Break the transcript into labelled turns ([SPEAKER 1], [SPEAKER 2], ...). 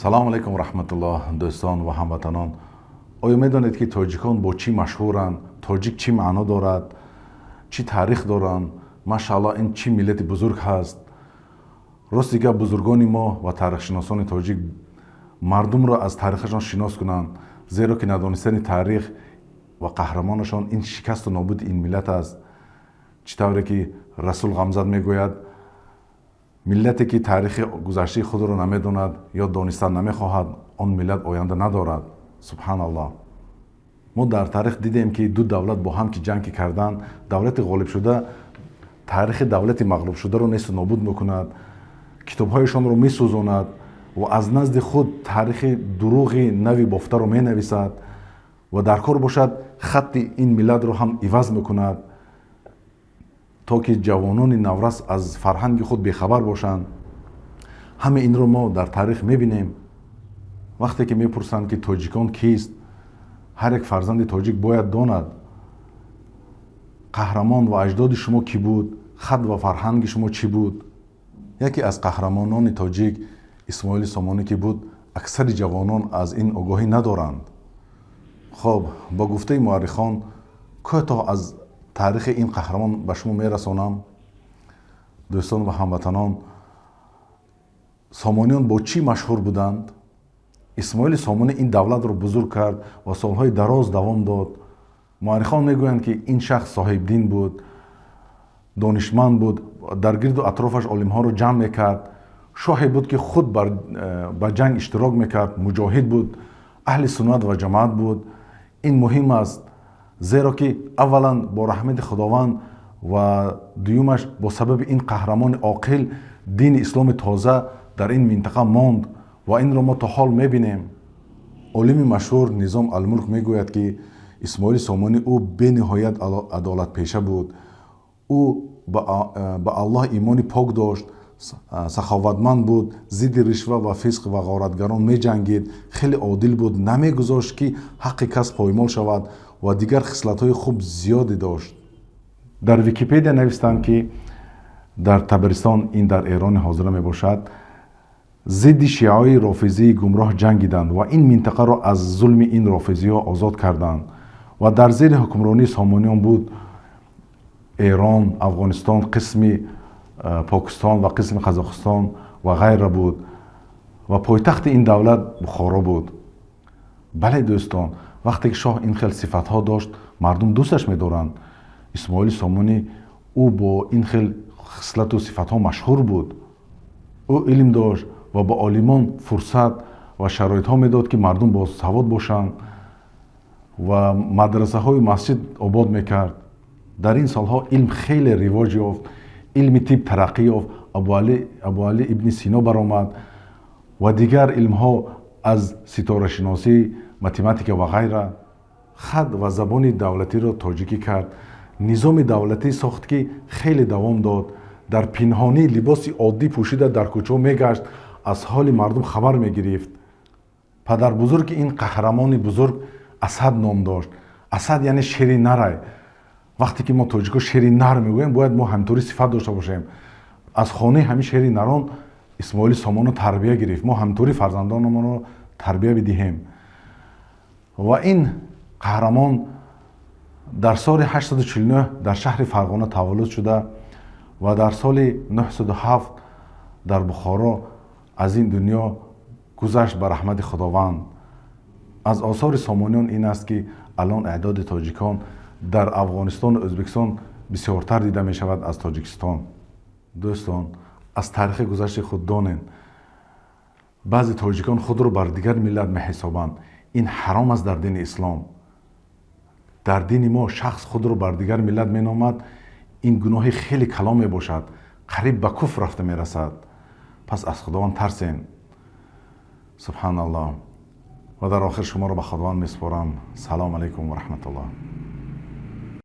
[SPEAKER 1] Салому алайкум, раҳматуллоҳ, дӯстон ва ҳамватанон. Оё медонед, ки тоҷикон бо чӣ машҳуранд? Тоҷик чӣ маъно дорад, чӣ таърих доранд? Машааллоҳ, ин чӣ миллати бузург ҳаст! Рости гап, бузургони мо ва таърихшиносони тоҷик мардумро аз таърихашон шинос кунанд, зеро ки надонистани таърих ва қаҳрамонашон ин шикасту нобуди ин миллат аст. Чӣ тавре ки Расул Ғамзат мегӯяд: «Миллате ки таърихи гузаштаи худро намедонад ё донистан намехоҳад, он миллат оянда надорад». Субҳаналлоҳ. Мо дар таърих дидем, ки ду давлат бо ҳам ки ҷанг ки карданд, давлати ғолибшуда таърихи давлати мағлубшударо несту нобуд мекунад, китобҳояшонро месӯзонад ва аз назди худ таърихи дурӯғи нави бофтаро менависад ва дар кор бошад, хатти ин миллатро ҳам иваз мекунад, то ки ҷавонони наврас аз фарҳанги худ бехабар бошанд. Ҳама инро мо дар таърих мебинем. Вақте ки мепурсанд, ки тоҷикон кист, ҳар як фарзанди тоҷик бояд донад, қаҳрамон ва аҷдоди шумо кӣ буд, хат ва фарҳанги шумо чӣ буд. Яке аз қаҳрамонони тоҷик Исмоили Сомонӣ ки буд, аксари ҷавонон аз ин огоҳӣ надоранд. Хоб, бо гуфтаи муаррихон, кӯтоҳ аз таърихи ин қаҳрамон ба шумо мерасонам. Дӯстон ва ҳамватанон, Сомониён бо чӣ машҳур буданд? Исмоили Сомонӣ ин давлатро бузург кард ва солҳои дароз давом дод. Муаррихон мегӯянд, ки ин шахс соҳибдин буд, донишманд буд, дар гирду атрофаш олимҳоро ҷамъ мекард. Шоҳе буд, ки худ ба ҷанг иштирок мекард, муҷоҳид буд, аҳли суннат ва ҷамоат буд. Ин муҳим аст, зеро ки аввалан бо раҳмати Худованд ва дуюмаш бо сабаби ин қаҳрамони оқил дини исломи тоза дар ин минтақа монд ва инро мо то ҳол мебинем. Олими машҳур Низом Алмулк мегӯяд, ки Исмоили Сомонӣ ӯ бениҳоят адолатпеша буд. Ӯ ба Аллоҳ имони пок дошт, саховатманд буд, зидди ришва ва фисқ ва ғоратгарон меҷангид, хеле одил буд, намегузошт, ки ҳаққи кас поймол шавад ва дигар хислатҳои хуб зиёде дошт. Дар Википедия навистанд, ки дар Табаристон, ин дар Эрони ҳозира мебошад, зидди шиаҳои рофизии гумроҳ ҷангиданд ва ин минтақаро аз зулми ин рофизиҳо озод карданд. Ва дар зери ҳукмронии Сомониён буд Эрон, Афғонистон, қисми Покистон ва қисми Қазоқистон ва ғайра буд ва пойтахти ин давлат Бухоро буд. Бале, дӯстон, вақте ки шоҳ ин хел сифатҳо дошт, мардум дӯсташ медоранд. Исмоили Сомонӣ ӯ бо ин хел хислату сифатҳо машҳур буд. Ӯ илм дошт ва ба олимон фурсат ва шароитҳо медод, ки мардум босавод бошанд, ва мадрасаҳои масҷид обод мекард. Дар ин солҳо илм хеле ривоҷ ёфт, илми тиб тараққӣ ёфт, Абуалӣ Ибни Сино баромад ва дигар илмҳо аз ситорашиносӣ, математика ва ғайра. Хат ва забони давлатиро тоҷикӣ кард, низоми давлатӣ сохт, ки хеле давом дод. Дар пинҳонӣ либоси оддӣ пӯшида дар кӯчаҳо мегашт, аз ҳоли мардум хабар мегирифт. Падарбузурги ин қаҳрамони бузург Асад ном дошт. Асад яъне шери нарай. Вақте ки мо тоҷико шери нар мегӯем, бояд мо ҳамтури сифат дошта бошем. Аз хонаи ҳамин шери нарон Исмоили Сомоно тарбия гирифт. Мо ҳамтури фарзандонамонро тарбия бидиҳем. Ва ин қаҳрамон дар соли 849 дар шаҳри Фарғона таваллуд шуда ва дар соли 907 дар Бухоро аз ин дунё гузашт ба раҳмати Худованд. Аз осори Сомониён ин аст, ки алон эъдоди тоҷикон дар Афғонистону Ӯзбекистон бисёртар дида мешавад аз Тоҷикистон. Дӯстон, аз таърихи гузашти худ донед. Баъзе тоҷикон худро бар дигар миллат меҳисобанд. Ин ҳаром аст дар дини ислом. Дар дини мо шахс худро бар дигар миллат меномад, ин гуноҳи хеле калон мебошад, қариб ба куфр рафта мерасад. Пас аз Худованд тарсен. Субҳаналлоҳ. Ва дар охир шуморо ба Худованд месупорам. Салом алайкум ва раҳматуллоҳ.